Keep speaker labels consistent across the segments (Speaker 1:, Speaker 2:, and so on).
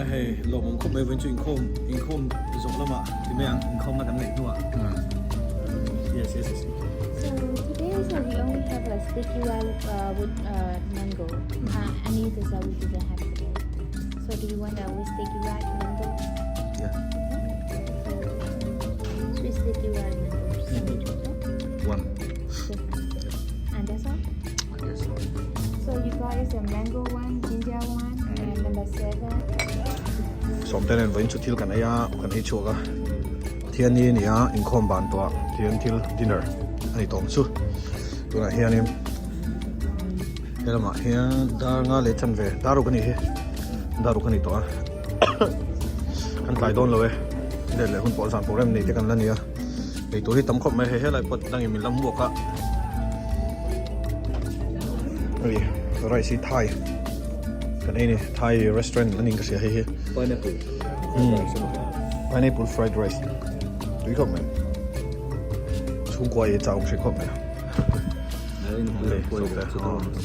Speaker 1: Hei lawmawm khawp mai vawiin chu inkhawm inkhawm zawh lamah ti mai ang inkhawmna kan neih hnuah. Yes yes yes.
Speaker 2: So today so we only have a sticky rice uh, with uh, mango. Uh, any dessert we didn't have today. So do you want a with sticky rice mango?
Speaker 1: Yeah.
Speaker 2: So sweet sticky rice mango sandwich also.
Speaker 1: One.
Speaker 2: And that's all.
Speaker 1: Yes.
Speaker 2: So you got is a mango one, ginger one, and number 7.
Speaker 1: Sawmte nen vawiin chu thil kan ei a, kan ei chhuak a. Thiani a ni a, inkhawm ban tawh ah thian thil dinner a ni tawm chu. Tunah hianin he lamah hian dar nga leh chan ve dar ruk a nih hi dar ruk a ni tawh a. Kan tlai dawn lo e, let leh hun pawh zan pawh rem nei te kan la ni a. Eitur hi tam khawp mai hei helai pawh dangin min la hmuak a hei rice hi thai kan ei ni thai restaurant a ning ka hria hei hi
Speaker 3: pineapple
Speaker 1: pineapple fried rice tui khawp mai chhungkua ei chau hri khawp mai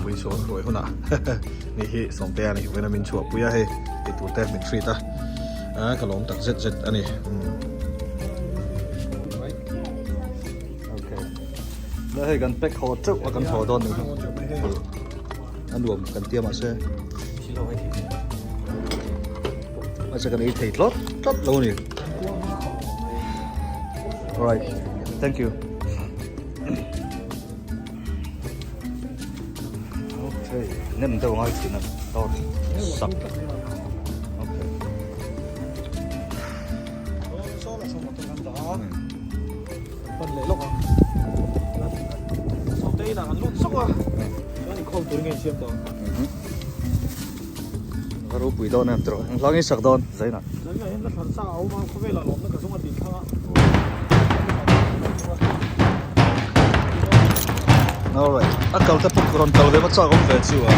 Speaker 1: pui sawn ruai hunah ni hi sawmte a ni vena min chhuah pui a hei eitur te min treat a A ka lawm tak zet zet a ni.
Speaker 3: Okay. Na hei kan pack haw chauh a kan haw dawn ni. A nuam kan tia mahse. Mahse kan ei thei tlawt tlawt lo ni. Alright. Thank you. Okay, nem deuh ngai thin a dawr sak. Okay.
Speaker 1: Pan leh lawk ang. Sawmte inah kan lut sawk a. Chuan inkhawm tur nge siam tawh.
Speaker 3: Ka ropui dawn em tawh. Ang hlang i sak dawn zaina.
Speaker 1: Zaina hian la thlan sa a awm a, khawvel ah lawmna ka zawng a tih thlang a.
Speaker 3: Alright, a kal te pawh rawn kal ve hma chak awm ve chu a.